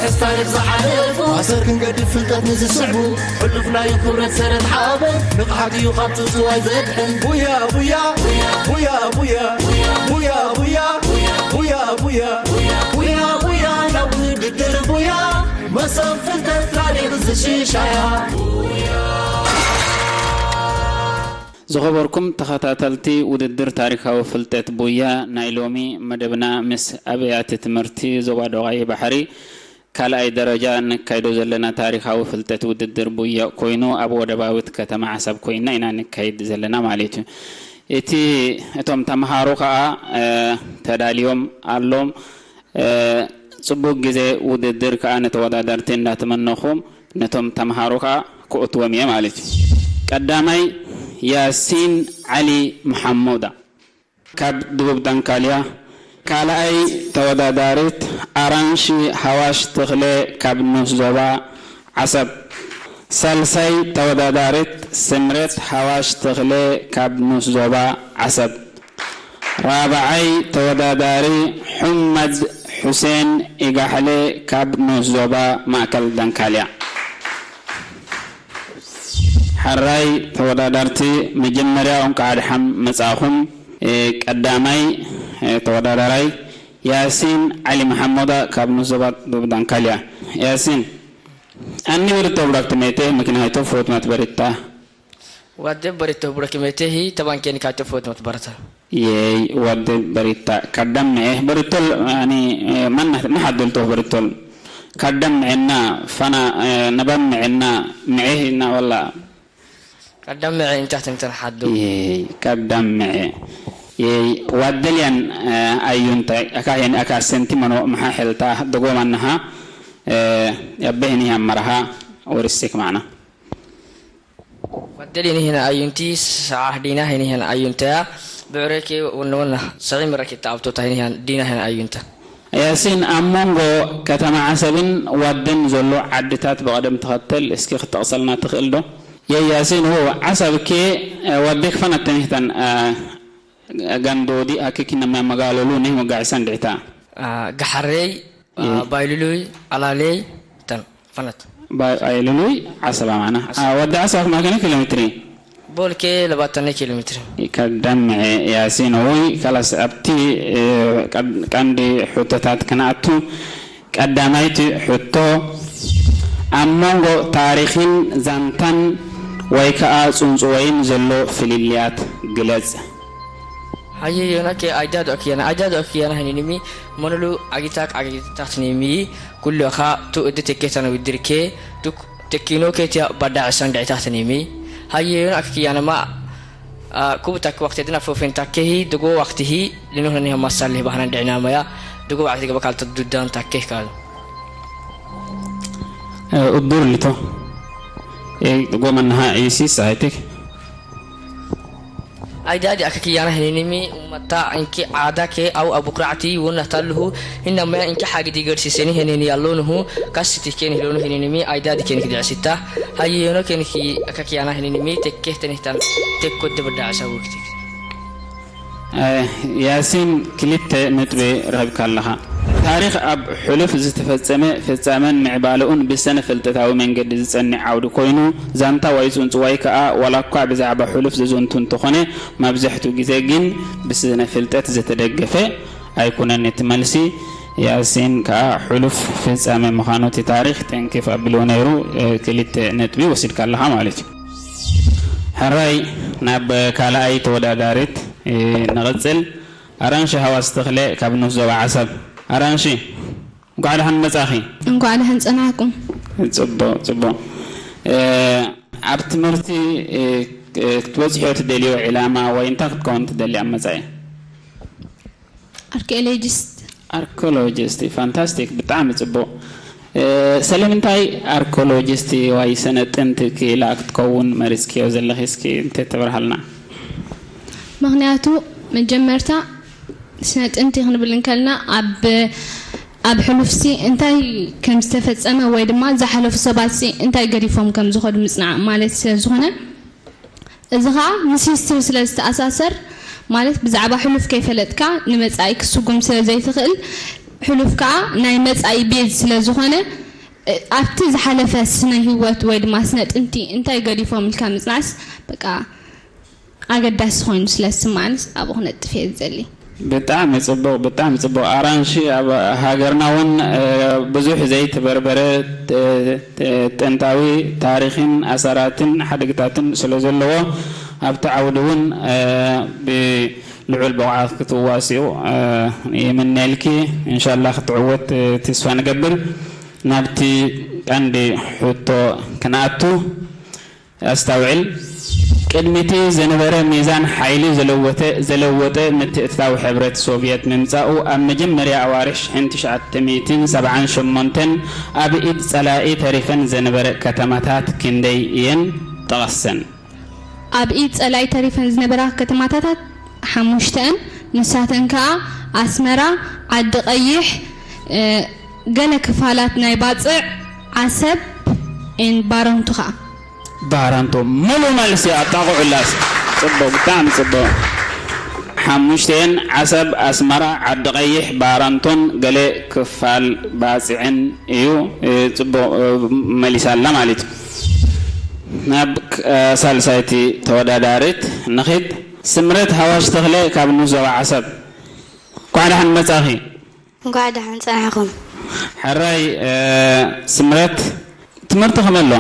ሕስ ታሪኽ ዝሓለፉ ኣሰር ክንገድፍ ፍልጠት ንዝስዕቡ ሕሉፍ ናዩ ክብረት ሰረት ሓበን ንቕሓት እዩ ካብ ጽጽዋይ ዘድሕን ቡያ ቡያ ቡያ ቡያ ቡያ ቡያ ቡያ ቡያ ቡያ ቡያ ናብ ውድድር ቡያ መሶብ ፍልጠት ታሪኽ ዝሽሻያ ዝኸበርኩም ተኸታተልቲ ውድድር ታሪኻዊ ፍልጠት ቡያ፣ ናይ ሎሚ መደብና ምስ ኣብያተ ትምህርቲ ዞባ ዶቓይ ባሕሪ ካልኣይ ደረጃ ነካይዶ ዘለና ታሪኻዊ ፍልጠት ውድድር ቡያ ኮይኑ፣ ኣብ ወደባዊት ከተማ ዓሰብ ኮይና ኢና ነካይድ ዘለና ማለት እዩ። እቲ፣ እቶም ተምሃሮ ከኣ፣ እ፣ ተዳልዮም ኣሎም። እ፣ ጽቡቕ ግዜ ውድድር ከኣ ንተወዳደርቲ እንዳተመነኹ፣ ነቶም ተምሃሮ ከኣ ክእትዎም እየ ማለት እዩ። ቀዳማይ፣ ያሲን ዓሊ መሓሙዳ ካብ ደቡብ ዳንካልያ። ካልኣይ ተወዳዳሪት፣ ኣራንሺ ሃዋሽ ተኽለ ካብ ንኡስ ዞባ ዓሰብ። ሳልሳይ ተወዳዳሪት፣ ስምረት ሃዋሽ ተኽለ ካብ ንኡስ ዞባ ዓሰብ። ራብዓይ ተወዳዳሪ፣ ሑመድ ሑሴን ኢጋሕለ ካብ ንኡስ ዞባ ማእከል ዳንካልያ። ሕራይ ተወዳዳርቲ፣ መጀመርያ እንቋዕ ደሓን መጻእኹም። እ፣ ቀዳማይ፣ እ፣ ተወዳዳራይ፣ ያሲን ዓሊ መሓሙዳ ካብ ንኡስ ዞባ ደቡብ ዳንካልያ። ያሲን፣ ኣኒ በሪቶ ብራክ ትሜቴ ምክንያቱ ፎት ማት በሪታ። Waadde barittohu bura kimeetehi tabankeeni kaacco footi mati barata. Yeey, waadde baritta. Kaddam mi'e. Barittol, ani, eh, man, ma haddultuh barittol. Kaddam mi'enna, fana, eh, nabam mi'enna, mi'e hinna walla. Kaddam mi'e inta tintan haddu. Yeey, kaddam mi'e. Yeey, waadde liyan, eh, ayunta, aka hen, aka senti mano, maha helta, dogo mannaha, eh, yabbe hini hammaraha, warisik ma'ana. Waddeli ini hina ayunti, saah dina ini hina ayunta. Bu'reke wonna wonna, sa'i maraki ta'abto ta ini hina, dina hina ayunta. ያሲን፣ ኣብ መንጎ ከተማ ዓሰብን ዋደን ዘሎ ዓድታት ብቐደም ተኸተል እስኪ ክትጠቕሰልና ትኽእል ዶ? የይ ያሲን፣ ዎ ዓሰብ ኬ፣ ዋዴክ ፈነተን ይህተን፣ ገንዶዲ ኣኪኪ ነማ መጋለሉ ነህ መጋዕሰን ድዕታ። Gaxarreey, Bayluluy, Alaaley, tan fanat. Bayluluy, ዓሰብ ኣማና። ወዲ ዓሰብ ኣክማከነ ኪሎ ሜትሪ? Boolkee labaatanee kiiloomeetiri. Kaddam'e Yaasiin, woy kalas abti, eh, qand-, qandi ሕቶታት ክንኣቱ። ቀዳማይቲ ሕቶ፣ ኣብ መንጎ ታሪኽን ዛንታን ወይ ከኣ ጽንጽወይን ዘሎ ፍልልያት ግለጽ። Hayye yonake aidado akiyana aidado akiyana hinini mi monulu agitak agitak ni mi kullu kha tu edde tekke tana widdirke duk tekkino ketia badda asan daita tani mi hayye yonake akiyana ma kubu tak wakti dina fofin takkehi dugo waktihi lino hani hama salih bahana dina maya dugo wakti gaba kalta duddan takkeh kal. Uddur lito. Go manha isi saitik. Aidadi aka kiyana hinini mi ummata inki aada ke au abukrati wona talluhu hinna maya inki hagidi garsiseni hinini yallonuhu kasiti ken hilonu hinini mi aidadi ken kidi asita hayyono ken ki aka kiyana hinini mi tekke tenihtan tekko debda asa wukti. ያሲን ክልተ ነጥቢ ረኺብካ ኣለኻ። ታሪኽ ኣብ ሕሉፍ ዝተፈጸመ ፍጻመን ምዕባለኡን ብሰነ-ፍልጠታዊ መንገዲ ዝጸንዕ ዓውዲ ኮይኑ፣ ዛንታ ወይ ጽንጽዋይ ከኣ ዋላ እኳ ብዛዕባ ሕሉፍ ዘዘንቱ እንተኾነ፣ መብዛሕትኡ ግዜ ግን ብስነ-ፍልጠት ዝተደገፈ ኣይኩነን። እቲ መልሲ ያሲን ከኣ ሕሉፍ ፍጻመ ምዃኑ እቲ ታሪኽ ተንኪፍ ኣቢልዎ ነይሩ። ክልተ ነጥቢ ወሲድካ ኣለኻ ማለት እዩ። ሕራይ ናብ ካልኣይ ተወዳዳሪት ንቕጽል። ኣራንሺ ሃዋስ ተኽለ ካብ ንኡስ ዞባ ዓሰብ። ኣራንሺ፣ እንኳዕ ደሓን መጻኺ። እንኳዕ ደሓን ጸናሕኩም። ጽቡቕ፣ ጽቡቕ። ኣብ ትምህርቲ ክትበጽሕዮ ትደልዮ ዕላማ ወይ እንታይ ክትከውን ትደሊ ኣብ መጻኢ? ኣርኪኦሎጂስት። ኣርኪኦሎጂስት፣ ፋንታስቲክ፣ ብጣዕሚ ጽቡቕ። ስለምንታይ ኣርኪኦሎጂስት ወይ ሰነ ጥንቲ ክኢላ ክትከውን መሪጽክዮ ዘለኺ እስኪ እንተተብርሃልና? ምኽንያቱ መጀመርታ ስነ ጥንቲ ክንብል እንከልና ኣብ ኣብ ሕሉፍሲ እንታይ ከም ዝተፈጸመ ወይ ድማ ዝሓለፉ ሰባትሲ እንታይ ገዲፎም ከም ዝኸዱ ምጽናዕ ማለት ስለ ዝኾነ እዚ ኸኣ ምስ ሂስትሪ ስለ ዝተኣሳሰር ማለት ብዛዕባ ሕሉፍ ከይፈለጥካ ንመጻኢ ክትስጉም ስለ ዘይትኽእል ሕሉፍ ከዓ ናይ መጻኢ ቤዝ ስለ ዝኾነ፣ እ፣ ኣብቲ ዝሓለፈ ስነ ህይወት ወይ ድማ ስነ ጥንቲ እንታይ ገዲፎም ኢልካ ምጽናዕስ በቃ ኣገዳሲ ኮይኑ ስለ ዝስማዕንስ ኣብኡ ክነጥፍ እየ ዝደሊ። ብጣዕሚ ጽቡቕ፣ ብጣዕሚ ጽቡቕ። ኣራንሺ ኣብ ሃገርና እውን፣ እ፣ ብዙሕ ዘይተበርበረ፣ እ፣ እ፣ ጥንታዊ ታሪኽን ኣሰራትን ሓድግታትን ስለ ዘለዎ ኣብቲ ዓውዲ እውን፣ እ፣ ብልዑል ብቕዓት ክትዋስኡ፣ እ፣ ይምነልኪ። እንሻላ ክትዕወት፣ እ፣ ተስፋ ንገብር። ናብቲ ቀንዲ ሕቶ ክነኣቱ። ኣስታውዕል። ቅድሚቲ ዝነበረ ሚዛን ሓይሊ ዘለወተ-፣ ዘለወጠ ምትእትታው ሕብረት ሶቭየት ምምጻኡ ኣብ መጀመርያ ኣዋርሕ ሽሕን ትሽዓተ ሚእትን ሰብዓን ሸሞንተን ኣብ ኢድ ጸላኢ ተሪፈን ዘነበረ ከተማታት ክንደይ እየን? ጠቐሰን። ኣብ ኢድ ጸላኢ ተሪፈን ዝነበራ ከተማታት ሓሙሽተ እየን። ንሳተን ከኣ ኣስመራ፣ ዓዲ ቀይሕ፣ እ፣ ገለ ክፋላት ናይ ባጽዕ፣ ዓሰብ፣ ኤን ባረንቱ ከኣ። ባረንቱ። ምሉእ መልሲ ኣጣቕዑላስ። ጽቡቕ፣ ብጣዕሚ ጽቡቕ። ሓሙሽተ እየን፣ ዓሰብ፣ ኣስመራ፣ ዓዲ ቀይሕ፣ ባረንቱን ገለ ክፋል ባጽዕን እዩ። እ፣ ጽቡቕ፣ እ፣ መሊሳ ኣላ ማለት እዩ። ናብ፣ እ፣ ሳልሳይቲ ተወዳዳሪት ንኺድ። ስምረት ሃዋሽ ተኽለ ካብ ንዞባ ዓሰብ። እንኳዕ ደሓን መጻኺ። እንኳዕ ደሓን ጸናሕኩም። ሕራይ፣ እ፣ ስምረት፣ ትምህርቲ ከመይ ኣሎ?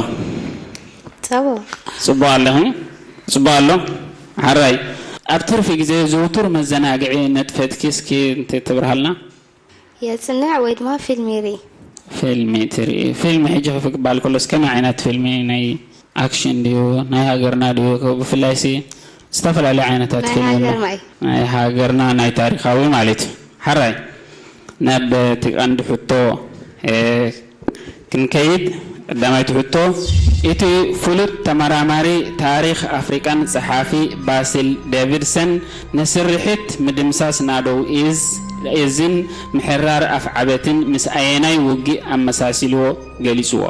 ጽቡቕ። ጽቡቕ ኣለኺ? ጽቡቕ ኣሎ? ሕራይ፣ ኣብ ትርፊ ግዜ ዝውቱር መዘናግዒ ነጥፈትኪ እስኪ እንተ-፣ ተብርሃልና? የጽንዕ ወይ ድማ ፊልም ይርኢ። ፊልም ትርኢ። ፊልም ሕጂ ክፍ ክበሃል ከሎስ ከመይ ዓይነት ፊልም? ናይ ኣክሽን ድዩ? ናይ ሃገርና ድዩ? ብፍላይሲ ዝተፈላለዩ ዓይነታት ናይ ፊልም ኣሎ። ሃገርና እዩ። ናይ ሃገርና፣ ናይ ታሪኻዊ ማለት እዩ። ሕራይ፣ ናብ እቲ ቀንዲ ሕቶ፣ እ፣ ክንከይድ፣ ቀዳማይቲ ሕቶ፣ እቲ ፍሉጥ ተመራማሪ ታሪኽ ኣፍሪቃን ጸሓፊ ባሲል ዴቪድሰን ንስርሒት ምድምሳስ ናደው እዝ-፣ እዝን ምሕራር ኣፍዓበትን ምስ ኣየናይ ውግእ ኣመሳሲልዎ ገሊጽዎ?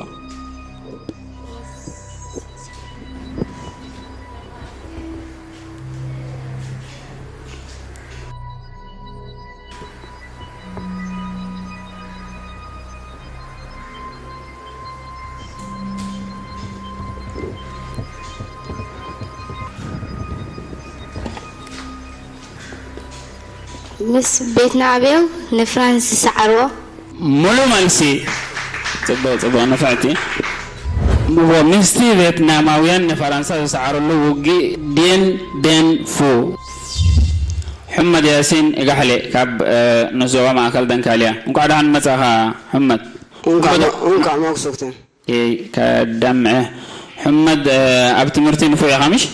ምስ ቤትና ኣበው ንፍራንስ ዝሰዓርዎ። ሙሉ መልሲ። ጽቡቕ፣ ጽቡቕ፣ ንፍዕቲ። እዎ፣ ምስቲ ቬትናማውያን ንፈረንሳ ዝሰዓረሉ ውግእ ዲን ደን ፉ። ሕመድ ያሲን እጋሕሌ ካብ፣ እ፣ ንዞባ ማእከል ደንካልያ። እንኳዕ ደሓን መጻኻ ሕመድ። እንኳዕ ሕመድ ሞ-፣ እንኳዕ ሞክሶክትን። እ፣ ከዳምዐ። ሕመድ፣ እ፣ ኣብ ትምህርቲ ንፉዕ ኢኻ ምሽ?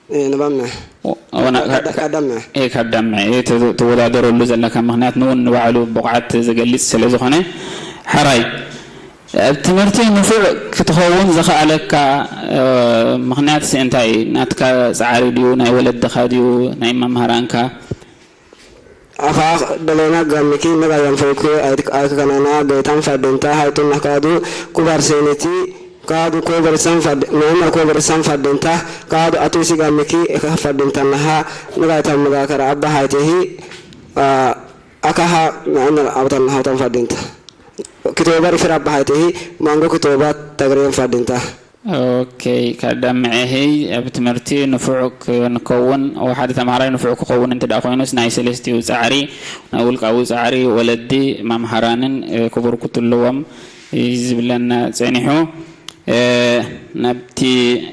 እ፣ ንባምዕ። ኦ፣ ና-፣ ካ-፣ ካ-፣ ካዳምዕ። እ፣ ካዳምዕ። እ፣ ት-፣ ትወዳደረሉ ዘለካ ምኽንያት ንውን ንባዕሉ ብቕዓት ዝገልጽ ስለ ዝኾነ፣ ሕራይ። ኣብ ትምህርቲ ንፉዕ ክትኸውን ዝኸኣለካ፣ እ፣ ምኽንያትሲ እንታይ እዩ? ናትካ ጻዕሪ ድዩ? ናይ ወለድኻ ድዩ? ናይ መምህራንካ? ኣኻ ደለና ጋሚኪ ነጋያን ፈይኩ ኣይክ-፣ ኣይክከናና ገይታን ፋደንታ ሃይቱን ናካዱ ኩባር ሴኒቲ ካዱ ኮበርሳን ፋድ-፣ መእመር ኮበርሳን ፋደንታ ካዱ ኣቱሲ ጋሚኪ እካ ፋደንታ ናሃ ነጋይታን መጋከር ኣባ ሃይቴሂ፣ አ፣ ኣካሃ መእመር ኣውታን ናሃውታን ፋደንታ። ክቶበር ይፍር ኣባ ሃይቴሂ ማንጎ ክቶባት ተግሬን ፋደንታ። ኦኬ፣ ካዳምዐ ህይ ኣብ ትምህርቲ ንፉዕ ክንከውን፣ ሓደ ተምሃራይ ንፉዕ ክኸውን እንተ ደኣ ኮይኑስ፣ ናይ ሰለስቲኡ ጻዕሪ፣ ናይ ውልቃዊ ጻዕሪ፣ ወለዲ፣ መምሃራንን፣ እ፣ ክቡርኩ ትለዎም እዩ ዝብለና ጸኒሑ። እ፣ ናብቲ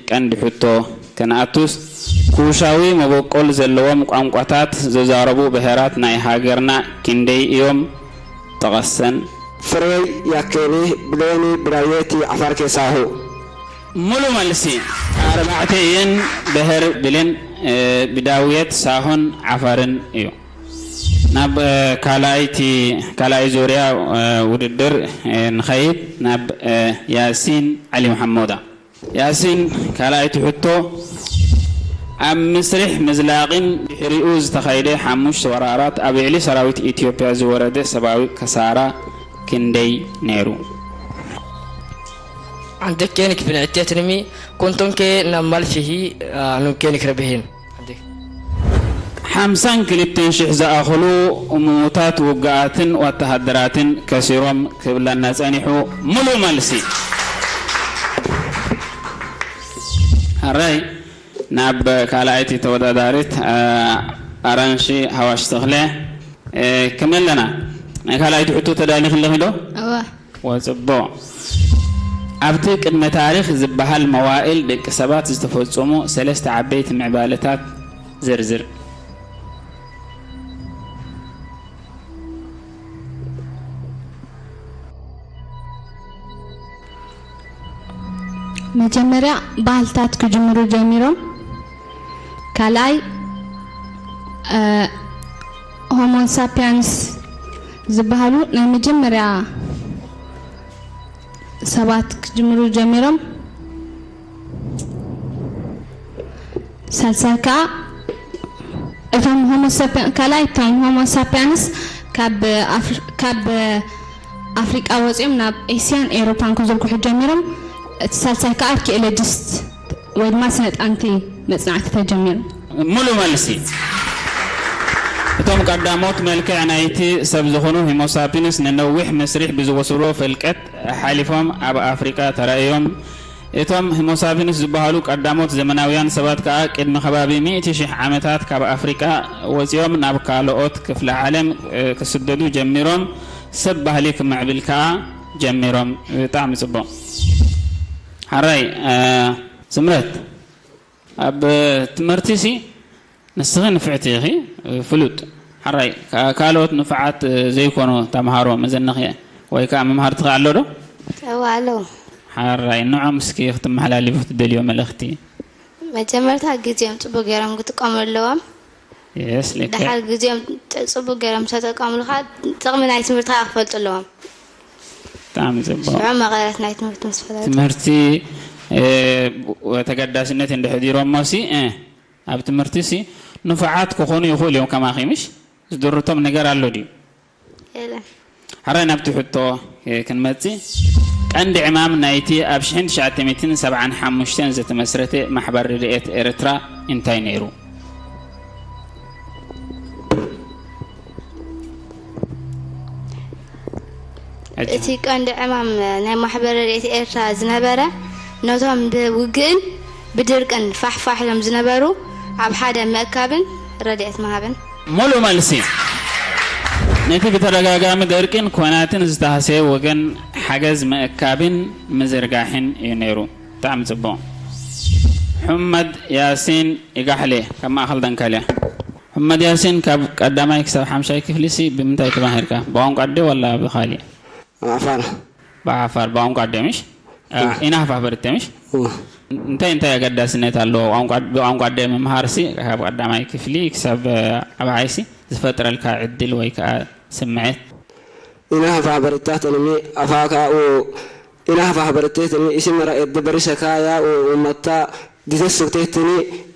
ቀንዲ ሕቶ ከነኣቱስ፣ ኩሻዊ መበቆል ዘለዎም ቋንቋታት ዝዛረቡ ብሄራት ናይ ሃገርና ክንደይ እዮም? ጠቐሰን። ፍሬይ፣ ያኬኒ፣ ብሌኒ፣ ብራየቲ፣ ዓፋር ኬሳሁ። ሙሉ መልሲ ኣርባዕተ እየን። ብሄር ብሌን፣ እ፣ ብዳውየት፣ ሳሆን ዓፋርን እዩ። ናብ፣ እ፣ ካልኣይቲ፣ ካልኣይ ዙርያ፣ እ፣ ውድድር፣ እ፣ ንኸይድ ናብ፣ እ፣ ያሲን ዓሊ መሓመዳ። ያሲን፣ ካልኣይቲ ሕቶ፣ ኣብ ምስሪሕ ምዝላቕን ድሕሪኡ ዝተኻየደ ሓሙሽተ ወራራት ኣብ ልዕሊ ሰራዊት ኢትዮጵያ ዝወረደ ሰብኣዊ ከሳራ ክንደይ ነይሩ? Ande kenik bin ettet nimi kontonke na malfihi, ah, nu kenik rebehin. Ande. ሓምሳን ክልተን ሽሕ ዝኣኽሉ እሙታት ውግኣትን ወተሃደራትን ከሲሮም ክብለና ጸኒሑ። ሙሉእ መልሲ። ሕራይ ናብ ካልኣይቲ ተወዳዳሪት፣ እ፣ ኣራንሺ ሃዋሽ ተኽለ፣ እ፣ ክመለና። ናይ ካልኣይቲ ሕቶ ተዳሊኺ ኣለኺ ዶ? እወ። ወጽቡቕ። ኣብቲ ቅድመ ታሪኽ ዝበሃል መዋእል ደቂ ሰባት ዝተፈጸሙ ሰለስተ ዓበይቲ ምዕባለታት ዘርዝር። መጀመርያ ባህልታት ክጅምሩ ጀሚሮም። ካልኣይ፣ እ፣ ሆሞን ሳፒያንስ ዝበሃሉ ናይ መጀመርያ ሰባት ክጅምሩ ጀሚሮም። ሳልሳይ ከኣ እቶም ሆሞ ሳፒያ-፣ ካልኣይ እቶም ሆሞ ሳፒያንስ ካብ ኣፍሪ-፣ ካብ ኣፍሪቃ ወጺኦም ናብ ኤስያን ኤውሮፓን ክዝርግሑ ጀሚሮም። እቲ ሳልሳይ ከኣ ኣርኪኦሎጂስት ወይ ድማ ስነ ጣንቲ መጽናዕቲ ተጀሚሩ። ሙሉ መልሲ። እቶም ቀዳሞት መልክዕ ናይቲ ሰብ ዝኾኑ ሆሞ ሳፒንስ ንነዊሕ መስርሕ ብዝወሰድዎ ፍልቀት ሓሊፎም ኣብ ኣፍሪቃ ተራእዮም። እቶም ሆሞ ሳፒንስ ዝበሃሉ ቀዳሞት ዘመናውያን ሰባት ከኣ ቅድሚ ከባቢ ሚእቲ ሽሕ ዓመታት ካብ ኣፍሪቃ ወጺኦም ናብ ካልኦት ክፍለ ዓለም፣ እ፣ ክስደዱ ጀሚሮም። ሰብ ባህሊ ክምዕብል ከኣ ጀሚሮም። ብጣዕሚ ጽቡቕ። ሓራይ፣ እ፣ ስምረት፣ ኣብ ትምህርቲሲ ንስኺ ንፍዕቲ ኢኺ፣ ፍሉጥ። ሓራይ፣ ካ-፣ ካልኦት ንፉዓት ዘይኮኑ ተምሃሮ መዘንኺ ወይ ከኣ መምሃርትኺ ኣሎ ዶ? እወ፣ ኣለዉ። ሓራይ፣ ንዖም እስኪ ክትመሓላልፉ ትደልዮ መልእኽቲ? መጀመርታ ግዜኦም ጽቡቅ ገይሮም ክጥቀሙ ኣለዎም። የስ፣ ልክዕ። ደሓር ግዜኦም ጥ-፣ ጽቡቅ ገይሮም ዝተጠቀሙሉ ከኣ ጥቕሚ ናይ ትምህርቲ ከኣ ክፈልጡ ኣለዎም። ብጣዕሚ ጽቡቕ። ሽዑ መቐረት ናይ ትምህርቲ ምስ ፈለጡ። ትምህርቲ፣ እ፣ ተገዳስነት እንድሕር ዲሮሞሲ፣ እ፣ ኣብ ትምህርቲሲ ንፉዓት ክኾኑ ይኽእሉ እዮም ከማኺ፣ ምሽ? ዝድርቶም ነገር ኣሎ ድዩ? የለን። ሕራይ ናብቲ ሕቶ፣ እ፣ ክንመጽእ። ቀንዲ ዕማም ናይቲ ኣብ ሽሕን ትሽዓተ ሚእትን ሰብዓን ሓሙሽተን ዝተመስረተ ማሕበር ረድኤት ኤርትራ እንታይ ነይሩ? ሕጂ። እቲ ቀንዲ ዕማም ናይ ማሕበር ረድኤት ኤርትራ ዝነበረ ነቶም ብውግእን ብድርቅን ፋሕፋሕ ኢሎም ዝነበሩ ኣብ ሓደ ምእካብን ረድኤት ምሃብን። ሙሉእ መልሲ። ነቲ ብተደጋጋሚ ደርቂን ኲናትን ዝተሃሰየ ወገን ሓገዝ ምእካብን ምዝርጋሕን እዩ ነይሩ። ብጣዕሚ ጽቡቕ። ሑመድ ያሲን ኢጋሕሌ ካብ ማእኸል ደንከልያ። ሑመድ ያሲን፣ ካብ ቀዳማይ ክሳብ ሓምሻይ ክፍሊሲ ብምንታይ ተማሂርካ? ብቋንቋ ኣደ ወላ ብኻሊእ? ዓፋር። ብዓፋር፣ ብቋንቋ ኣደ ምሽ? እ። ኢና ሃፋ በርተ ምሽ? እ። እንታይ እንታይ ኣገዳስነት ኣለዎ? ቋንቋ፣ ብቋንቋ ኣደ ምምሃርሲ ካብ ቀዳማይ ክፍሊ ክሳብ፣ እ፣ ዓብዓይሲ ዝፈጥረልካ ዕድል ወይ ከኣ ስምዕት? ኢና ሃፋ በርታ ተንሚ ኣፋ ከኣ ኡ፣ ኢና ሃፋ በርተ ተንሚ ኢሲ መራ ኤድ በሪሰ ካያ ኡ፣ ኡመታ ዲዘስ ስብቴትኒ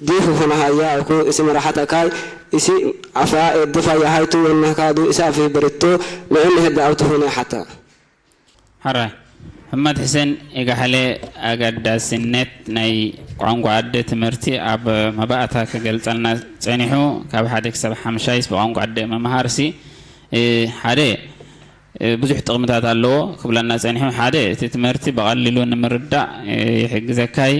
ዲፍ ሆነ ሃያ እኩ ኢሲ መራ ሓታ ካይ ኢሲ ኣፋ ኤድ ፋያ ሃይቱ ወና ካዱ ኢሳ ኣፊ በርቶ ለእን ህዳ ኣውት ሆነ ሓታ። ሕራይ። ሕመድ ሕሴን ኢጋሕሌ ኣገዳስነት ናይ ቋንቋ ኣደ ትምህርቲ ኣብ መባእታ ክገልጸልና ጸኒሑ፣ ካብ ሓደ ክሳብ ሓምሻይስ ብቋንቋ ኣደ ምምሃርሲ፣ እ፣ ሓደ፣ እ፣ ብዙሕ ጥቕምታት ኣለዎ ክብለና ጸኒሑ። ሓደ፣ እቲ ትምህርቲ ብቐሊሉ ንምርዳእ፣ እ፣ ይሕግዘካይ።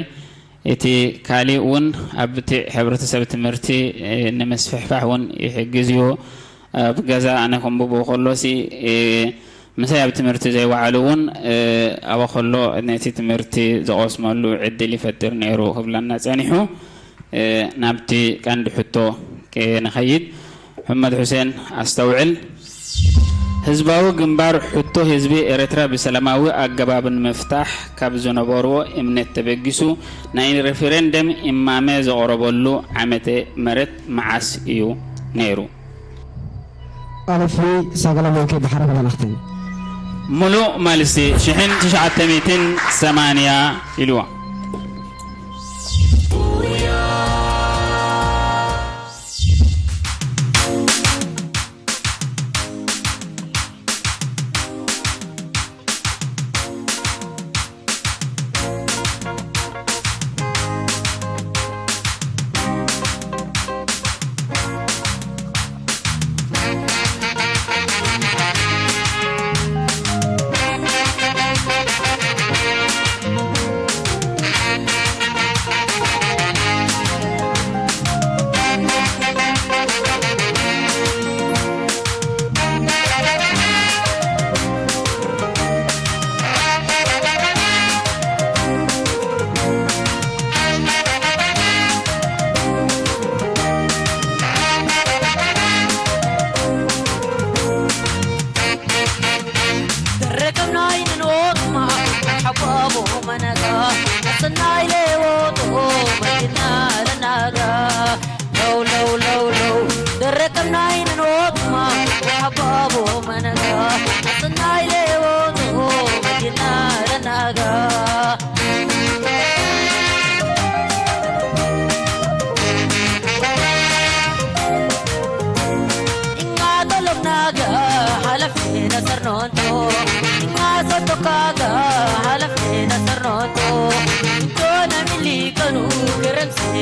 እቲ ካሊእ እውን ኣብቲ ሕብረተሰብ ትምህርቲ፣ እ፣ ንምስፍሕፋሕ እውን ይሕግዝ እዩ። ኣብ ገዛ ኣነ ከንብቦ ከሎሲ፣ እ፣ ምሳይ ኣብ ትምህርቲ ዘይወዓሉ እውን፣ እ፣ ኣብ ከሎ ነቲ ትምህርቲ ዝቐስመሉ ዕድል ይፈጥር ነይሩ ክብለና ጸኒሑ። እ፣ ናብቲ ቀንዲ ሕቶ ክንኸይድ። ሕመድ ሑሴን፣ ኣስተውዕል። ህዝባዊ ግንባር ሕቶ ህዝቢ ኤርትራ ብሰላማዊ ኣገባብ ንምፍታሕ ካብ ዝነበርዎ እምነት ተበጊሱ ናይ ሬፈረንደም እማመ ዘቕረበሉ ዓመተ ምሕረት መዓስ እዩ ነይሩ? ኣልፊ ሰገለ መንከ ባሕሪ በለናኽትን። ሙሉእ መልሲ ሽሕን ትሽዓተ ሚእትን ሰማንያ ኢልዋ።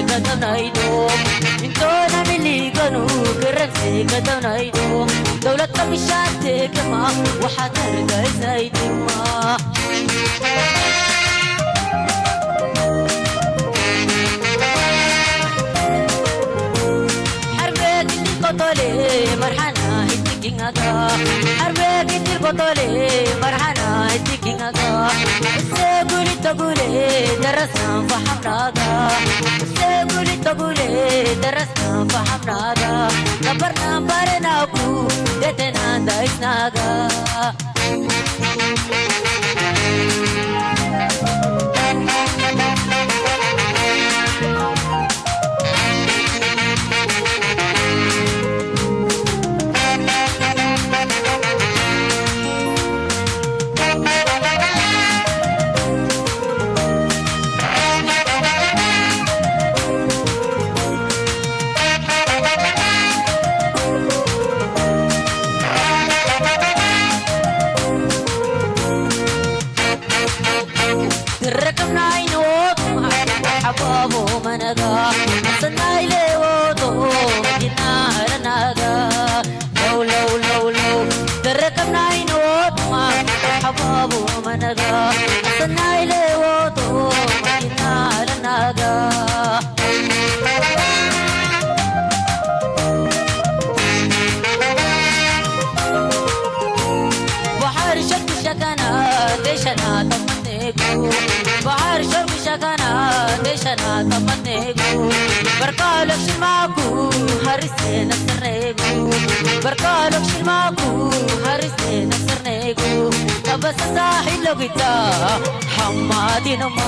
ከተምናይዶ እንቶና ሚሊገኑ ግረምሲ ከተምናይዶ ደውለት ከምሻት ግማ ወሓተር ገይሳይ ድማ ሓርቤት ቆጦሌ መርሓና ኢትኪኛጋ ሓርቤት ቆጦሌ መርሓና ኢትኪኛጋ እሰ ጉሊ ተጉሌ ደረስና ፈሓምናጋ እሰ ጉሊ ተጉሌ ደረስና ፈሓምናጋ ነበርና ባረናኩ ደተና እንዳይስናጋ ትረከብና ኣይንወጡ ሓባቦ መነጋ ሰናይ ለወጦ መኪና ረናጋ ለው ለው ለው ለው ትረከብና ኣይንወጡ ሓባቦ መነጋ ሰናይ ለወጦ መኪና ረናጋ ባሕር ሸርቂ ሸከና ደሸና ጠመኔጉ ባሕር ሸርቂ ሸከና ደሸና ጠመኔጉ በርቃሎ ሽማኩ ሀሪሴ ነስሬጉ በርቃሎ ሽማኩ ሀሪሴ ነስሬጉ ጠበሰሳ ሒሎ ጊታ ሓማዲንማ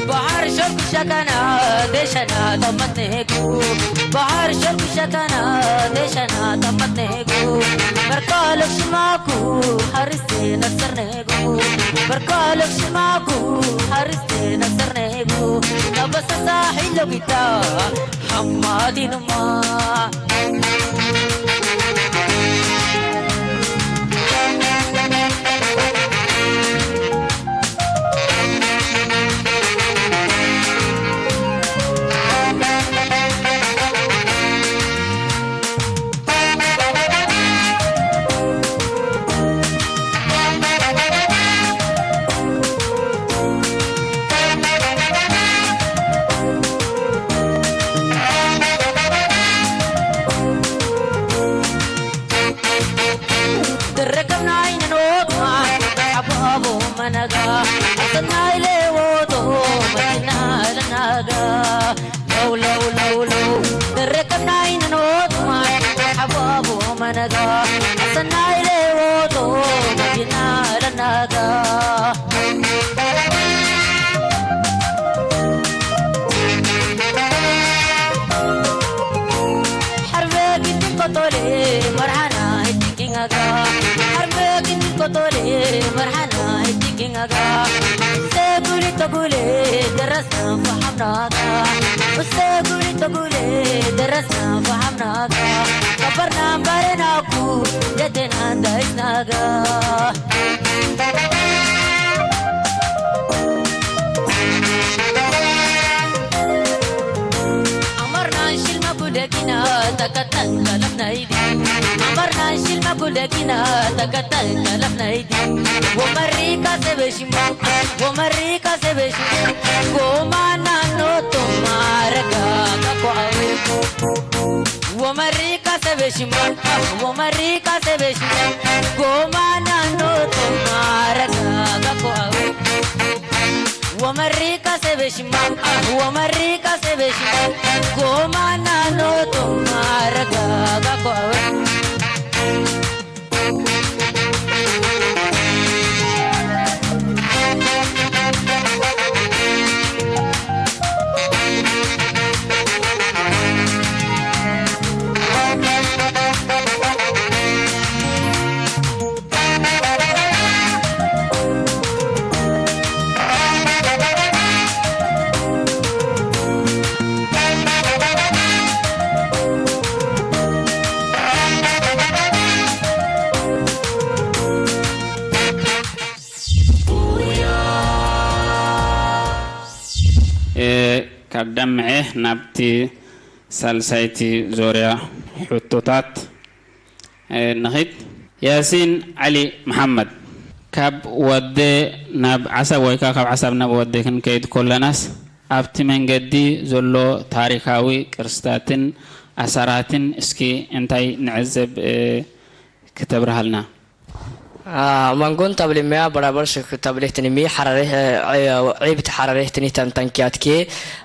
ባሕር ሸርኩ ሸከና ደሸና ጠመኔጉ ባሕር ሸርኩ ሸከና ደሸና ጠመኔጉ በርካሎ ሽማኩ ሀሪስቴ ነሰርኔጉ በርካሎ ሽማኩ ሀሪስቴ ነሰርኔጉ ጠበሰሳ ሒሎ ጊታ ሓማዲንማ ደረከብና ኣይንኖት ሓቦ ሓቦ መነጋ ኣሰናይ ለወጦ መኪና ለናጋ ለው ለው ለው ለው ደረከብና ኣይንኖት ሓቦ ሓቦ መነጋ ኣሰናይ ለወጦ መኪና ለናጋ ሓርበ ግድን ቆጦሌ መርሓና ሂትኪኛጋ ሓርበ ግድን ቆጦሌ መርሓና ሂትኪኛጋ ሰጉሊ ተጉሌ ደረስና ፈሓምናጋ ሰጉሊ ተጉሌ ደረስና ፈሓምናጋ ከበርና እምበረናኩ ደቴና እንዳይስናጋ ኣመርና ሽልማ ጉደጊና ተከተል ከለፍናይዲ ኣመርና ሽልማ ጉደጊና ተከተል ከለፍናይዲ ወመሪካ ሰበሽሞ ወመሪካ ሰበሽሞ ጎማና ኖቶ ማረጋ ተቋዊ ወመሪካ ሰበሽሞ ወመሪካ ሰበሽሞ ጎማና ኖቶ ማረጋ ተቋዊ ወመሪካ ሰበሽማ ወመሪካ ሰበሽማ ጎማና ኖቶ ማረጋጋ ኳወ ካብ ደምዐ ናብቲ ሳልሳይቲ ዞርያ ሕቶታት፣ እ፣ ንኺድ። ያሲን ዓሊ መሓመድ፣ ካብ ወደ ናብ ዓሰብ ወይ ከኣ ካብ ዓሰብ ናብ ወደ ክንከይድ ከለናስ፣ ኣብቲ መንገዲ ዘሎ ታሪኻዊ ቅርስታትን ኣሰራትን እስኪ እንታይ ንዕዘብ፣ እ፣ ክተብርሃልና? Ah, mangon tablimea barabar sik tabletnimi harare, eh, eh, ibit harare tinitan tankiatke,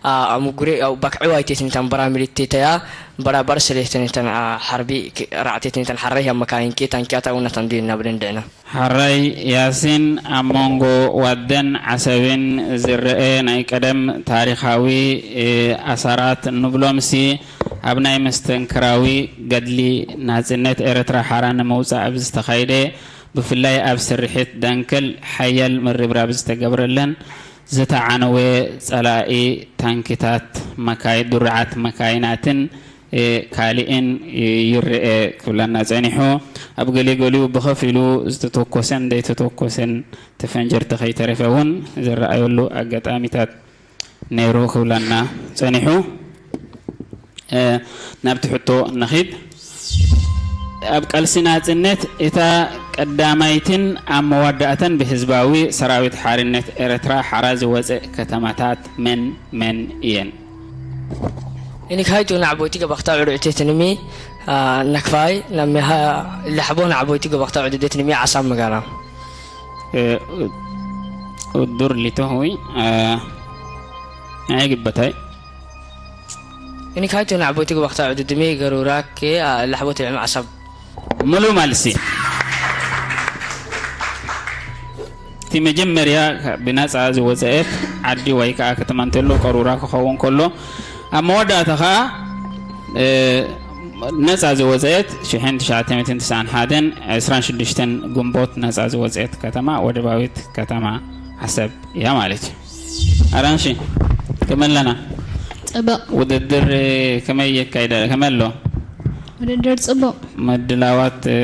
ah, amugure, ah, bak'u aite tinitan baramilite taya, barabar sele tinitan, ah, harbi ki-, ra'te tinitan harare ya makain ke tankiata una tandu na blendena. ሓራይ ያሲን፣ ኣብ መንጎ ዋደን ዓሰብን ዝረአ ናይ ቀደም ታሪኻዊ፣ እ፣ ኣሰራት ንብሎምሲ፣ ኣብ ናይ መስተንክራዊ ገድሊ ናጽነት ኤርትራ ሓራ ንምውጻእ ኣብ ዝተኻይደ፣ ብፍላይ ኣብ ስርሒት ደንከል ሓያል ምርብራብ ዝተገብረለን ዝተዓነወ ጸላኢ ታንኪታት፣ መካይ-፣ ድሩዓት መካይናትን፣ እ፣ ካልእን፣ እ፣ ይረአ ክብለና ጸኒሑ። ኣብ ገሊገሊኡ ብኸፊሉ ዝተተኮሰን ዘይተተኮሰን ተፈንጀርቲ ከይተረፈ እውን ዝረኣየሉ ኣጋጣሚታት ነይሩ ክብለና ጸኒሑ። እ፣ ናብቲ ሕቶ ንኺድ። ኣብ ቃልሲ ናጽነት እታ ቀዳማይትን ኣብ መዋዳእታን ብህዝባዊ ሰራዊት ሓርነት ኤርትራ ሓራ ዝወጸ ከተማታት መን መን እየን? Ini kai tu nak boti ke bakta uru itu tenimi, ah, nak fai, nak meha, lahbo nak boti ke bakta uru itu tenimi asam megara. እ፣ ውዱር ሊቶ ሆይ፣ እ፣ ናይ ግበታይ። Ini kai tu nak boti ke bakta uru demi garurak ke, ah, lahbo tu asam. ምሉእ መልሲ። እቲ መጀመርያ ብነጻ ዝወጸኤት ዓዲ ወይ ከኣ ከተማ እንተሎ ቀሩራ ክኸውን ከሎ፣ ኣብ መወዳእታ ከኣ፣ እ፣ ነጻ ዝወጸኤት ሽሕን ትሽዓተ ሚእትን ትስዓን ሓደን ዕስራን ሽዱሽተን ግንቦት ነጻ ዝወጸኤት ከተማ ወደባዊት ከተማ ዓሰብ እያ ማለት እዩ። ኣራንሺ፣ ከመይ ኣለና? ጽቡቕ። ውድድር ከመይ የካይዳ? ከመይ ኣሎ? ውድድር ጽቡቕ። ምድላዋት፣ እ፣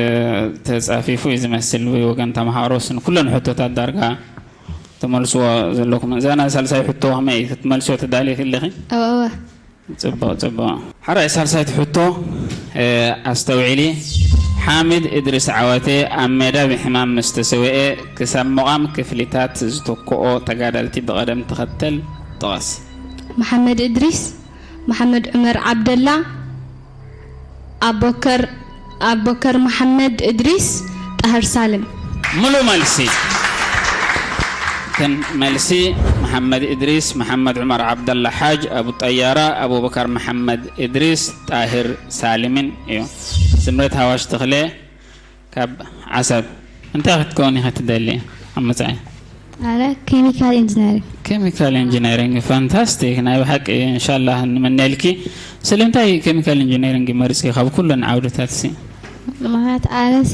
ተጻፊፉ እዩ ዝመስል ብወገን ተምሃሮስ። ንኩለን ሕቶታት ዳርጋ ትመልስዎ ዘለኩም። እዛ ናይ ሳልሳይ ሕቶ ከመይ ክትመልስዮ ትዳልይኪ ኣለኺ? እወ፣ እወ። ጽቡቕ፣ ጽቡቕ። ሓራይ ሳልሳይቲ ሕቶ፣ እ፣ ኣስተውዒሊ። ሓሚድ እድሪስ ዓዋተ ኣብ ሜዳ ብሕማም ምስ ተሰውኤ፣ ክሳብ ምቓም ክፍሊታት ዝተክኦ ተጋደልቲ ብቐደም ተኸተል ጥቐስ። መሓመድ እድሪስ፣ መሓመድ ዑመር ዓብደላ፣ ኣቦከር፣ ኣቦከር መሓመድ እድሪስ፣ ጣህር ሳልም። ምሉእ መልሲ። እተን መልሲ መሓመድ እድሪስ፣ መሓመድ ዑመር ዓብደላ ሓጅ፣ ኣቡ ጠያራ፣ ኣቡበከር መሓመድ እድሪስ፣ ጣህር ሳልምን እዩ። ስምረት ሃዋሽ ተኽለ ካብ ዓሰብ፣ እንታይ ክትከውን ኢኻ ትደሊ ኣብ መጻኢ? ኣነ ኬሚካል ኢንጂነሪንግ። ኬሚካል ኢንጂነሪንግ፣ ፋንታስቲክ፣ ናይ ብሓቂ፣ እንሻላህ፣ ንምነልኪ። ስለምንታይ ኬሚካል ኢንጂነሪንግ መሪጽኪ ካብ ኩለን ዓውድታት ሲ? ምኽንያት ኣነሲ፣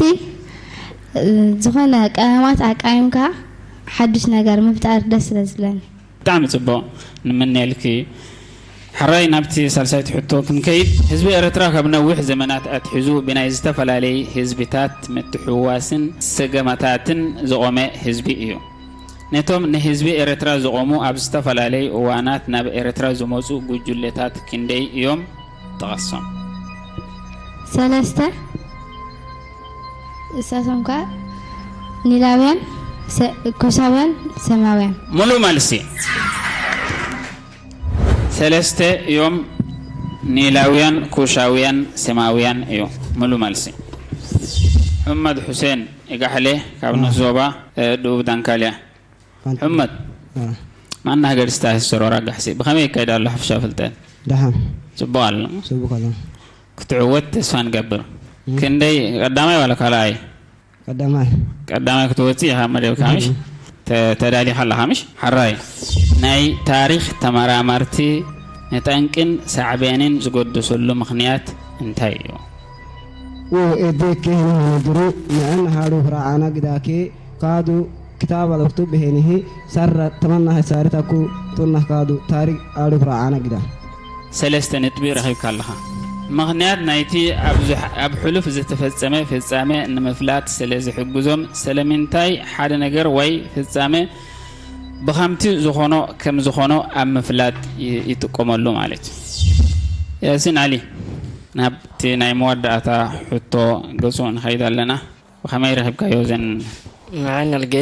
እ፣ ዝኾነ ቀመማት ኣቃሚምካ ሓድሽ ነገር ምፍጣር ደስ ስለ ዝብለኒ። ብጣዕሚ ጽቡቕ፣ ንምነየልኪ። ሕራይ ናብቲ ሳልሳይቲ ሕቶ ክንከይድ፣ ህዝቢ ኤርትራ ካብ ነዊሕ ዘመናት ኣትሒዙ ብናይ ዝተፈላለየ ህዝብታት ምትሕውዋስን ስገማታትን ዝቖመ ህዝቢ እዩ። ነቶም ንህዝቢ ኤርትራ ዝቖሙ ኣብ ዝተፈላለዩ እዋናት ናብ ኤርትራ ዝመጹ ጉጅለታት ክንደይ እዮም? ጥቐሶም። ሰለስተ። እሳቶም ከኣ ኒላውያን፣ ሰ-፣ ኩሳውያን፣ ሰማውያን። ሙሉእ መልሲ። ሰለስተ እዮም። ኒላውያን፣ ኩሻውያን፣ ሰማውያን እዩ። ሙሉእ መልሲ። ሕመድ ሑሴን ኢጋሕሌ ካብ አ። ንኡስ ዞባ፣ እ፣ ደቡብ ዳንካልያ። ፋንታ። ሕመድ። አ። ማና ሃገር ስታ ሂስቶሪ ወራ ጋሕሲ። ብኸመይ ይካይድ ኣሎ ሓፈሻ ፍልጠት? ደሓን። ጽቡቕ ኣሎ። ጽቡቕ ኣሎ። ክትዕወት ተስፋ ንገብር። እ። ክንደይ ቀዳማይ ዋላ ካልኣይ? ቀዳማይ። ቀዳማይ ክትወጽእ ኢኻ መደብካ፣ ምሽ? እህ። ተ-፣ ተዳሊኻ ኣለኻ፣ ምሽ? ሓራይ። ናይ ታሪኽ ተመራመርቲ ንጠንቅን ሳዕቤንን ዝገደሰሉ ምኽንያት እንታይ እዩ? Wo edeke hene hene duru, ma'an haru hura ana gidake, kadu kitaba loktu behenihi, sarra tamanna he sarita ku tunna kadu tarik alu hura ana gida. ሰለስተ ነጥቢ ረኺብካ ኣለኻ። ምኽንያት ናይቲ ኣብ ዝሕ-፣ ኣብ ሕሉፍ ዝተፈጸመ ፍጻመ ንምፍላጥ ስለ ዝሕግዞም፣ ስለምንታይ ሓደ ነገር ወይ ፍጻመ ብኸምቲ ዝኾኖ ከም ዝኾኖ ኣብ ምፍላጥ ይ- ይጥቀመሉ ማለት እዩ። ያሲን ዓሊ፣ ናብቲ ናይ መወዳእታ ሕቶ ገጹ ንኸይድ ኣለና። ብኸመይ ረኺብካዮ እዘን መዓን ኣልጌ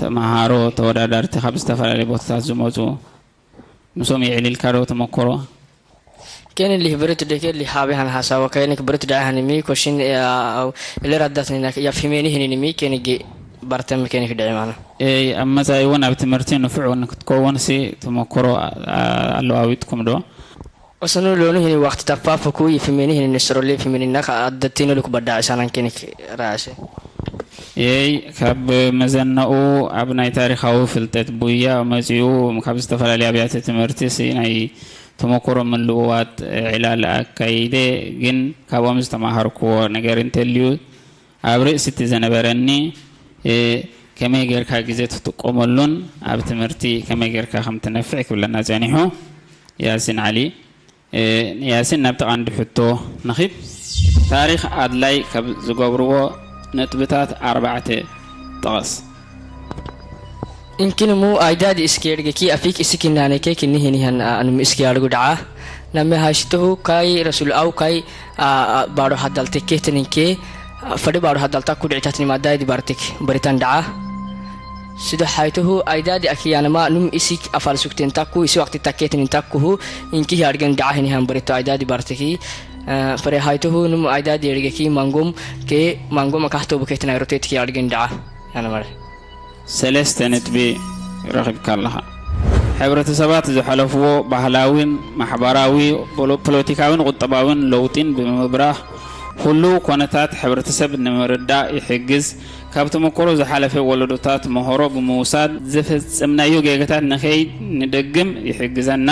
ተመሃሮ ተወዳዳርቲ ካብ ዝተፈላለዩ ቦታታት ዝመፁ? ምስኦም የዕሊልካ ዶ ተመክሮ? Keni lih berit de ke lih habe han hasawa keni berit da han mi ko shin ya ile raddat ni ya fimeni hin ni mi keni ge bartem keni ke dai mana. ኣብ መጻኢ እውን ኣብ ትምህርቲ ንፉዕ ንክትከውን ሲ ተመክሮ ኣለዋዊጥኩም ዶ? Osanu lonu hin waqti tappa fuku yi fimeni hin nisro le fimeni na ka addatino luk badda isanan keni rase. ኤይ ካብ መዘናኡ ኣብ ናይ ታሪኻዊ ፍልጠት ቡያ መጺኡ ካብ ዝተፈላለዩ ኣብያተ ትምህርቲ ሲ ናይ ተመክሮ ምልውዋጥ ዕላል ኣካይደ፣ ግን ካብኦም ዝተማሃርክዎ ነገር እንተልዩ ኣብ ርእሲ እቲ ዘነበረኒ ከመይ ጌርካ ግዜ ትጥቀመሉን ኣብ ትምህርቲ ከመይ ጌርካ ከም ትነፍዕ ክብለና ጸኒሑ። ያሲን ዓሊ። ያሲን ናብቲ ቀንዲ ሕቶ ንኺድ። ታሪኽ ኣድላይ ካብ ዝገብርዎ ነጥብታት ኣርባዕተ ጥቐስ። Inkini mu aidadi iski ergeki afik isiki naneke kini hini han anu iski algu daa. Name hashtuhu kai rasul au kai baro hadal teketin inke fadi baro hadal taku dicitatin madai di bartik baritan daa. Sido haituhu aidadi aki yanama num isik afal sukten taku isi wakti taketin takuhu inki hargen daa hini han barito aidadi bartiki. Fare haituhu num aidadi ergeki mangum ke mangum akahto buketin airotetiki hargen daa. Yanamare. ሰለስተ ነጥቢ ረኺብካ ኣለኻ። ሕብረተሰባት ዝሓለፍዎ ባህላዊን ማሕበራዊ፣ ፖለቲካዊን ቁጠባዊን ለውጢን ብምብራህ፣ ህሉው ኮነታት ሕብረተሰብ ንምርዳእ ይሕግዝ። ካብ ተመክሮ ዝሓለፈ ወለዶታት መህሮ ብምውሳድ፣ ዝፈጸምናዮ ጌጋታት ንኸይንደግም ይሕግዘና።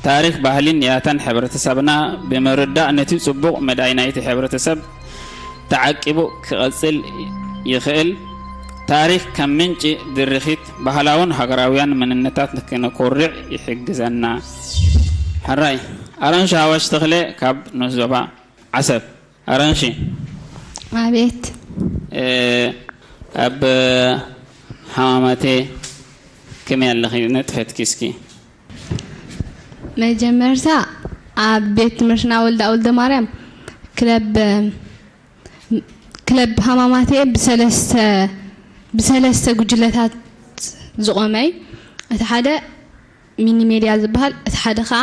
ታሪኽ ባህልን ያታን ሕብረተሰብና ብምርዳእ፣ ነቲ ጽቡቕ መዳይ ናይቲ ሕብረተሰብ ተዓቂቡ ክቐጽል ይኽእል። ታሪኽ ከም ምንጪ ድርኺት ባህላውን ሃገራውያን መንነታት ንክነኮርዕ ይሕግዘና። ሕራይ ኣራንሺ ሃዋሽ ተኽለ ካብ ንኡስ ዞባ ዓሰብ። ኣራንሺ። ኣቤት። ኣብ ሃማማቴ ከመይ ኣለኺ? ነጥፈትኪ እስኪ። መጀመርታ ኣብ ቤት ትምህርትና ወልዳ ወልደ ማርያም ክለብ ክለብ ሃማማቴ ብሰለስተ ብሰለስተ ጉጅለታት ዝቆመይ እቲ ሓደ ሚኒ ሜድያ ዝበሃል እቲ ሓደ ከዓ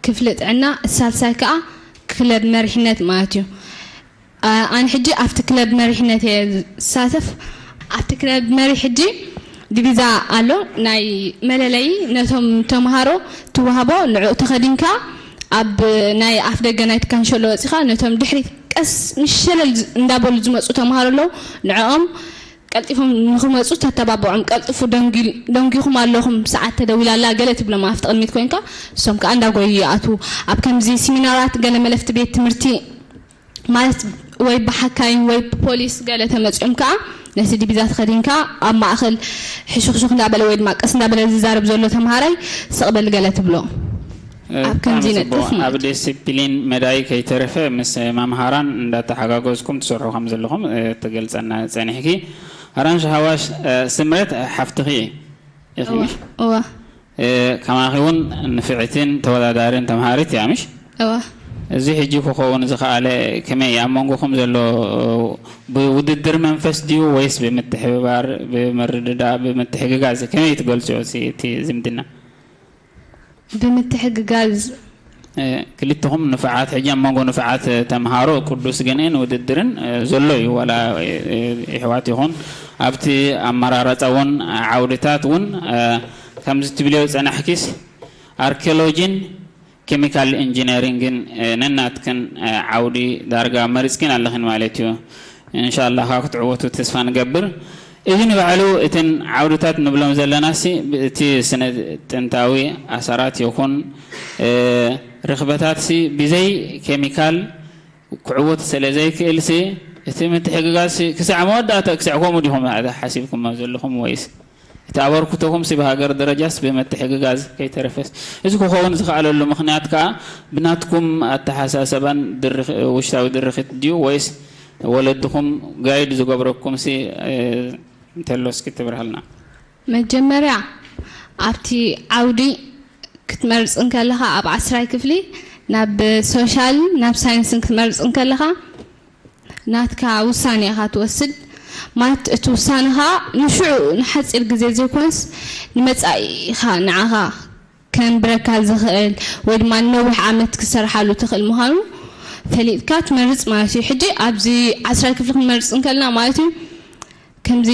ክፍሊ ጥዕና እቲ ሳልሳይ ከዓ ክለብ መሪሕነት ማለት እዩ። ኣነ ሕጂ ኣብቲ ክለብ መሪሕነት እየ ዝሳተፍ። ኣብቲ ክለብ መሪ ሕጂ ዲቪዛ ኣሎ ናይ መለለዪ ነቶም ተምሃሮ ትወሃቦ ንዕኡ ተኸዲንካ ኣብ ናይ ኣፍ ደገ ናይቲ ካንሸሎ ወፂኻ ነቶም ድሕሪት ቀስ ምሸለል እንዳበሉ ዝመፁ ተምሃሮ ኣለዉ ንዕኦም ቀልጢፎም ንክመፁ ተተባብዖም ቀልጥፉ ደንጊኹም ኣለኹም ሰዓት ተደዊላ ኣላ ገለ ትብሎም ኣብቲ ቅድሚት ኮይንካ እሶም ከዓ እንዳጎዩ ይኣትዉ ኣብ ከምዚ ሲሚናራት ገለ መለፍቲ ቤት ትምህርቲ ማለት ወይ ብሓካይም ወይ ብፖሊስ ገለ ተመፂኦም ከዓ ነቲ ዲቪዛ ተኸዲንካ ኣብ ማእኸል ሕሹኽሹኽ እንዳበለ ወይ ድማ ቀስ እንዳበለ ዝዛረብ ዘሎ ተምሃራይ ስቕ በል ገለ ትብሎ ኣብ ከምዚ ይነጥፍ ማለት ኣብ ዲሲፕሊን መዳይ ከይተረፈ ምስ መምሃራን እንዳተሓጋገዝኩም ትሰርሑ ከም ዘለኹም ትገልፀና ፀኒሕኪ ኣራንሽ ሃዋሽ ስምረት ሓፍትኺ ኢኺ እዋ ከማኺ እውን ንፍዕትን ተወዳዳሪን ተምሃሪት እያ ምሽ? እዋ። እዚ ሕጂ ክኸውን ዝኸኣለ ከመይ ኣብ መንጎኹም ዘሎ ብውድድር መንፈስ ድዩ ወይስ ብምትሕብባር፣ ብምርድዳእ፣ ብምትሕግጋዝ ከመይ ትገልጽዮ እቲ ዝምድና? ብምትሕግጋዝ ክልተኹም ንፉዓት ሕጂ ኣብ መንጎ ንፉዓት ተምሃሮ ቅዱስ ግንእን ውድድርን ዘሎ እዩ ዋላ ይሕዋት ይኹን ኣብቲ ኣመራረፃ እውን ዓውድታት እውን ከምዚ ትብልዮ ዝፀናሕኪስ ኣርኪዮሎጂን ኬሚካል ኢንጂነሪንግን ነናትክን ዓውዲ ዳርጋ መሪፅክን ኣለኽን ማለት እዩ እንሻላ ካብ ክትዕወቱ ተስፋ ንገብር እዚ ንባዕሉ እተን ዓውድታት ንብሎም ዘለናሲ እቲ ስነ ጥንታዊ ኣሰራት ይኹን ርኽበታትሲ ብዘይ ኬሚካል ክዕወት ስለ ዘይክእልሲ እቲ ምትሕግጋዝሲ ክሳዕ መወዳእታ ክሳዕ ከምኡ ዲኹም ሓሲብኩሞ ዘለኹም ወይስ እቲ ኣበርክቶኹምሲ ብሃገር ደረጃስ ብምትሕግጋዝ ከይተረፈስ እዚ ክኸውን ዝኸኣለሉ ምኽንያት ከኣ ብናትኩም ኣተሓሳሰባን ውሽታዊ ድርኺት ድዩ ወይስ ወለድኹም ጋይድ ዝገብረኩምሲ እንተሎ እስኪ ትብርሃልና። መጀመርያ ኣብቲ ዓውዲ ክትመርጽ እንከለኻ፣ ኣብ ዓስራይ ክፍሊ ናብ ሶሻልን ናብ ሳይንስን ክትመርጽ እንከለኻ፣ ናትካ ውሳኔ ኢኻ ትወስድ። ማለት እቲ ውሳነኻ ንሽዑ ንሓጺር ግዜ ዘይኮንስ ንመጻኢኻ ንዓኻ ከንብረካ ዝኽእል ወይ ድማ ንነዊሕ ዓመት ክሰርሓሉ ትኽእል ምዃኑ ፈሊጥካ ትመርጽ ማለት እዩ። ሕጂ ኣብዚ ዓስራይ ክፍሊ ክንመርጽ እንከለና ማለት እዩ ከምዚ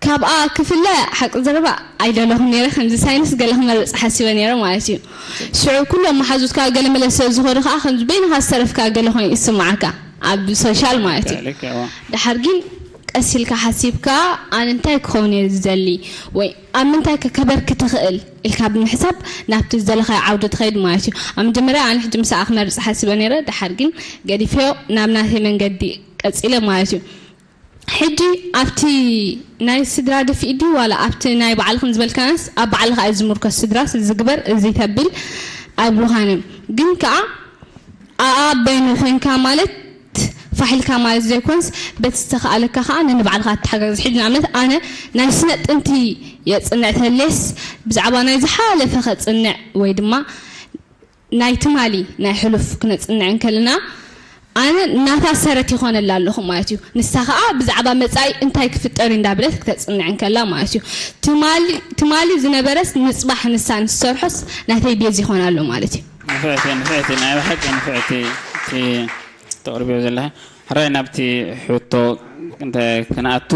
ካብኣ ክፍለ ሓቂ ዘረባ ኣይደለኹም ነይረ። ከምዚ ሳይንስ ገለ ክመርጽ ሓሲበ ነይረ ማለት እዩ። ሽዑ ኩሎም መሓዙትካ ገለ መለ ስለ ዝኾኑ ከዓ ከምዚ በይንኻ ዝተረፍካ ገለ ኮይኑ ይስምዓካ ኣብ ሶሻል ማለት እዩ። ልክዕ፣ እዋ። ድሓር ግን ቀስ ኢልካ ሓሲብካ ኣነ እንታይ ክኸውን እየ ዝደሊ ወይ ኣብ ምንታይ ከ ከበርክት እኽእል ኢልካ ብምሕሳብ ናብቲ ዝደለኻዮ ዓውዲ ትኸይድ ማለት እዩ። ኣብ መጀመርያ ኣነ ሕጂ ምሳኣ ክመርጽ ሓሲበ ነይረ፣ ድሓር ግን ገዲፈዮ ናብ ናተይ መንገዲ ቀጺለ ማለት እዩ። ሕጂ ኣብቲ ናይ ስድራ ደፊእ ድዩ ዋላ ኣብቲ ናይ ባዕልኽን ዝበልካናስ ኣብ ባዕልኻ እዩ ዝምርኮስ ስድራስ ዝግበር እዚ ተብል ኣይብሉኻን እዮም። ግን ከኣ ኣኣ በይኑ ኮይንካ ማለት ፋሕ ኢልካ ማለት ዘይኮንስ በቲ ዝተኻእለካ ከኣ ነንባዕልኻ ኣተሓጋግዝ። ሕጂ ንኣብነት ኣነ ናይ ስነ ጥንቲ የጽንዕ ተሌስ ብዛዕባ ናይ ዝሓለፈ ከጽንዕ ወይ ድማ ናይ ትማሊ ናይ ሕሉፍ ክነጽንዕ እንከለና ኣነ ናታ ሰረት ይኾነላ ኣለኹ ማለት እዩ። ንሳ ኸኣ ብዛዕባ መጻኢ እንታይ ክፍጠር እዩ እንዳበለት ክተጽንዕ እንከላ ማለት እዩ። ትማሊ ትማሊ ዝነበረስ ንጽባሕ ንሳ ንሰርሖስ ናተይ ቤዝ ይኾን ኣሎ ማለት እዩ። ንፍዕቲ ንፍዕቲ ናይ ብሓቂ ንፍዕቲ እቲ ተቕርብዮ ዘለኺ። ሕራይ ናብቲ ሕቶ እንተ ክንኣቱ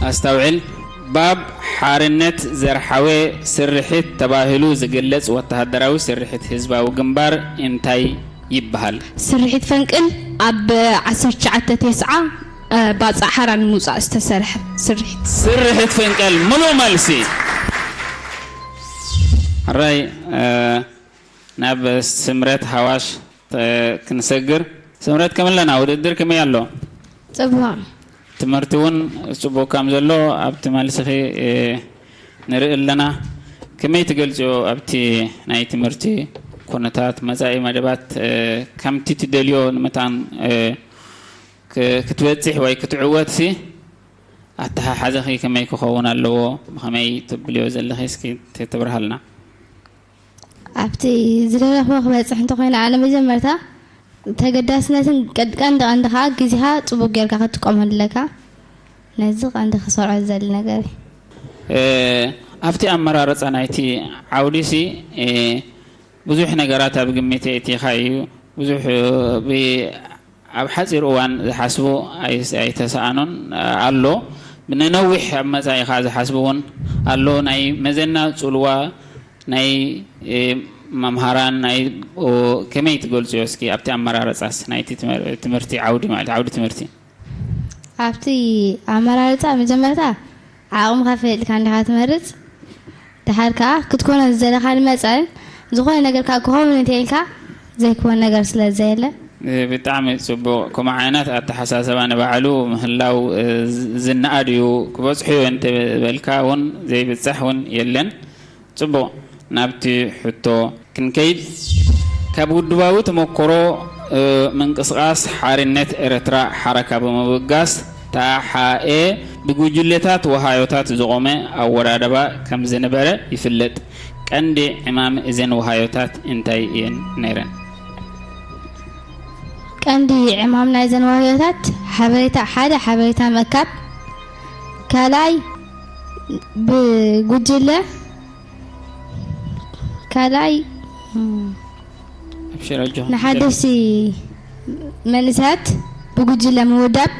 ኣስተውዕል። ባብ ሓርነት ዘርሓወ ስርሒት ተባሂሉ ዝግለጽ ወተሃደራዊ ስርሒት ህዝባዊ ግንባር እንታይ ይበሃል? ስርሒት ፈንቅል ኣብ ዓሰርተ ትሽዓተ ተስዓ ባጽዕ ሓራ ንምውጻእ ዝተሰርሐ ስርሒት። ስርሒት ፈንቅል ምሉእ መልሲ። ሕራይ ናብ ስምረት ሃዋሽ ክንሰግር። ስምረት ከመይ ኣለና? ውድድር ከመይ ኣሎ? ጽቡቕ። ትምህርቲ እውን ጽቡቕ ከም ዘሎ ኣብቲ መልስኺ ንርኢ ኣለና። ከመይ ትገልጽዮ ኣብቲ ናይ ትምህርቲ ኩነታት መጻኢ መደባት ከምቲ ትደልዮ ንምታን ክትበጽሕ ወይ ክትዕወትሲ ኣተሓሓዘኺ ከመይ ክኸውን ኣለዎ? ብኸመይ ትብልዮ ዘለኺ እስኪ ተብርሃልና። ኣብቲ ዝደለኽዎ ክበጽሕ እንተኾይነ ኣነ መጀመርታ ተገዳስነትን ቀንዲ ቀንዲ ከዓ ግዜኻ ጽቡቅ ጌርካ ክትጥቀመሉ ኣለካ። ነዚ ቀንዲ ክሰርዖ ዝደሊ ነገር እዩ። ኣብቲ ኣመራርጻ ናይቲ ዓውዲ ሲ ብዙሕ ነገራት ኣብ ግምት የእቲኻ እዩ። ብዙሕ ኣብ ሓፂር እዋን ዝሓስቡ ኣይተሰኣኑን ኣሎ። ንነዊሕ ኣብ መፃኢኻ ዝሓስቡ እውን ኣሎ። ናይ መዘና ፅልዋ ናይ መምሃራን ናይ ከመይ ትገልፅዮ እስኪ ኣብቲ ኣመራረፃስ ናይቲ ትምህርቲ ዓውዲ ማለት ዓውዲ ትምህርቲ? ኣብቲ ኣመራርፃ መጀመርታ ዓቕምኻ ፈሊጥካ እንዲኻ ትመርፅ። ድሓር ከዓ ክትኮኖ ዝደለኻ ንመፃኢ ዝኾነ ነገር ከዓ ክኸውን እንተኢልካ ዘይክውን ነገር ስለ ዘየለ። ብጣዕሚ ፅቡቕ። ከምኡ ዓይነት ኣተሓሳሰባ ንባዕሉ ምህላው ዝነኣድ እዩ። ክበፅሑ እዮ እንተበልካ እውን ዘይብፃሕ እውን የለን። ጽቡቕ፣ ናብቲ ሕቶ ክንከይድ። ካብ ውድባዊ ተመክሮ ምንቅስቓስ ሓርነት ኤርትራ ሓረካ ብምብጋስ፣ ተሓኤ ብጉጅለታት ወሃዮታት ዝቖመ ኣወዳድባ ከም ዝነበረ ይፍለጥ። ቀንዲ ዕማም እዘን ወሃዮታት እንታይ እየን ነይረን? ቀንዲ ዕማም ናይዘን ወሃዮታት ሓበሬታ፣ ሓደ ሓበሬታ ምእካብ፣ ካልኣይ ብጉጅለ ካልኣይ ንሓደስቲ መንእሰያት ብጉጅለ ምውዳብ፣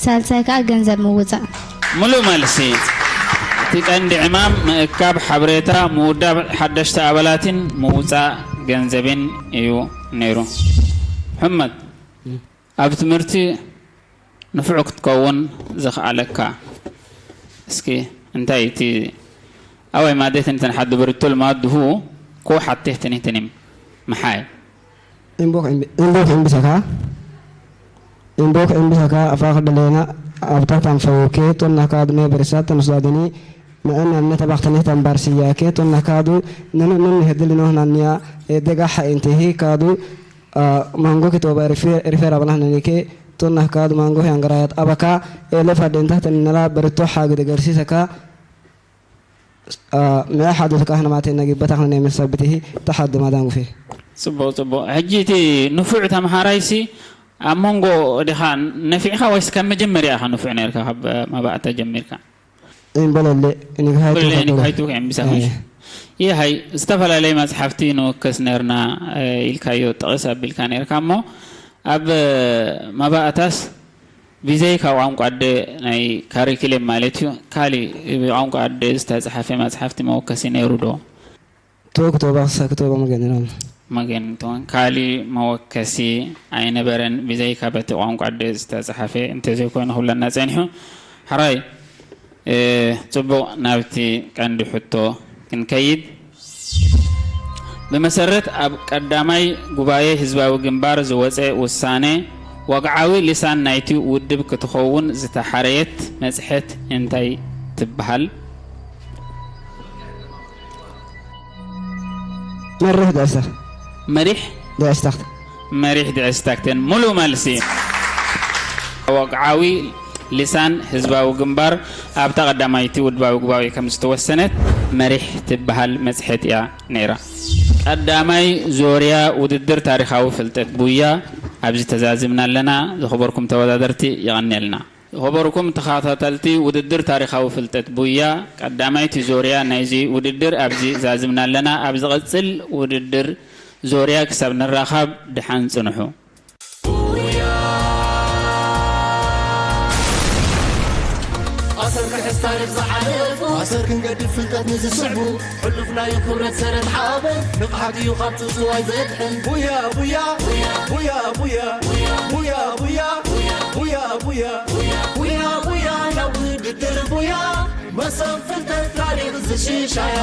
ሳልሳይ ከዓ ገንዘብ ምውፃእ። ሙሉእ መልሲ። እቲ ቀንዲ ዕማም ምእካብ ሓበሬታ፣ ምውዳብ ሓደሽቲ ኣባላትን ምውፃእ ገንዘብን እዩ ነይሩ። ሕመድ፣ ኣብ ትምህርቲ ንፉዕ ክትከውን ዘኽኣለካ እስኪ እንታይ እቲ ኣዋይ ማደትን ተንሓዱ ብርቱል ማድሁ ኮ ሓቴ ትንህትንም መሓይ እምቦክ እምቢ- እምቦክ እምብሰካ እምቦክ እምብሰካ ኣፋክ ደለና ኣብታት ኣንፈውኬ ቶናካ ድሜ በርሳት ተምስዳድኒ መእና ነተባክተኔ ተንባር ስያኬ ቶናካዱ ነኑ ነን ህድል ኖህናንያ ኤደጋ ሓ ኢንቴሂ ካዱ ማንጎ ኪቶባ ሪፌር ኣበላህ ነኒኬ ቶናህ ካዱ ማንጎ ያንገራያት ኣበካ ኤለፋ ደንታ ተንነላ በርቶ ሓግደ ገርሲሰካ ምእሓ ዶ ተካህነ ማቴ ነጊ በታኽነ ናይ መሳብት ይሄ ተሓድ ማዳን ጉፌ። ጽቡቕ ጽቡቕ። ሕጂ እቲ ንፉዕ ተምሃራይሲ ኣብ መንጎ ዲኻ ነፊዕኻ ወይስ ካብ መጀመርያ ኢኻ ንፉዕ ነርካ ካብ መባእታ ጀሚርካ? እምበለለ ንግሃይቱ ብለይ ከብሎ ንግሃይቱ ከየምብሳ እየ። ይሃይ ዝተፈላለየ መጽሓፍቲ ንወከስ ነርና ኢልካዮ ጥቕስ ኣቢልካ ነርካ እሞ ኣብ መባእታስ ብዘይካ ቋንቋ ኣደ ናይ ካሪክሌም ማለት እዩ ካሊ ብቋንቋ ኣደ ዝተጻሓፈ መጽሓፍቲ መወከሲ ነይሩ ዶ? ቶክ ቶባ ክሳ ክቶባ መገንና መገን ትኾን ካሊ መወከሲ ኣይነበረን ብዘይካ በቲ ቋንቋ ኣደ ዝተጻሓፈ እንተዘይኮይኑ ክብለና ጸኒሑ። ሕራይ ጽቡቕ ናብቲ ቀንዲ ሕቶ ክንከይድ። ብመሰረት ኣብ ቀዳማይ ጉባኤ ህዝባዊ ግንባር ዝወፀ ውሳነ ወግዓዊ ልሳን ናይቲ ውድብ ክትኸውን ዝተሓረየት መፅሐት እንታይ ትበሃል? መርሕ ደእሳ መሪሕ ደእስታክት መሪሕ ድዕስታክተን ሙሉ መልሲ ወግዓዊ ልሳን ህዝባዊ ግንባር ኣብታ ቀዳማይቲ ውድባዊ ጉባኤ ከም ዝተወሰነት መሪሕ ትበሃል መፅሐት እያ ነይራ። ቀዳማይ ዞርያ ውድድር ታሪኻዊ ፍልጠት ቡያ ኣብዚ ተዛዝምና ኣለና። ዝኸበርኩም ተወዳደርቲ ይቐንየልና። ዝኸበርኩም ተኸታተልቲ ውድድር ታሪኻዊ ፍልጠት ቡያ ቀዳማይቲ ዞርያ ናይዚ ውድድር ኣብዚ ዛዝምና ኣለና። ኣብ ዝቐፅል ውድድር ዞርያ ክሳብ ንራኻብ ድሓን ፅንሑ። ኣሰር ክሕዝ ታሪኽ ዝሓለፉ ኣሰር ክንገድፍ ፍልጠት ንዝስዕቡ ሕሉፍ ናዩ ክብረት ሰረት ሓበን ንቕሓት እዩ ካብ ጽጽዋይ ዘድሕን ቡያ ቡያ ቡያ ቡያ ቡያ ቡያ ቡያ ቡያ ቡያ ቡያ ናብ ውድድር ቡያ መሰብ ፍልጠት ታሪኽ ዝሽሻያ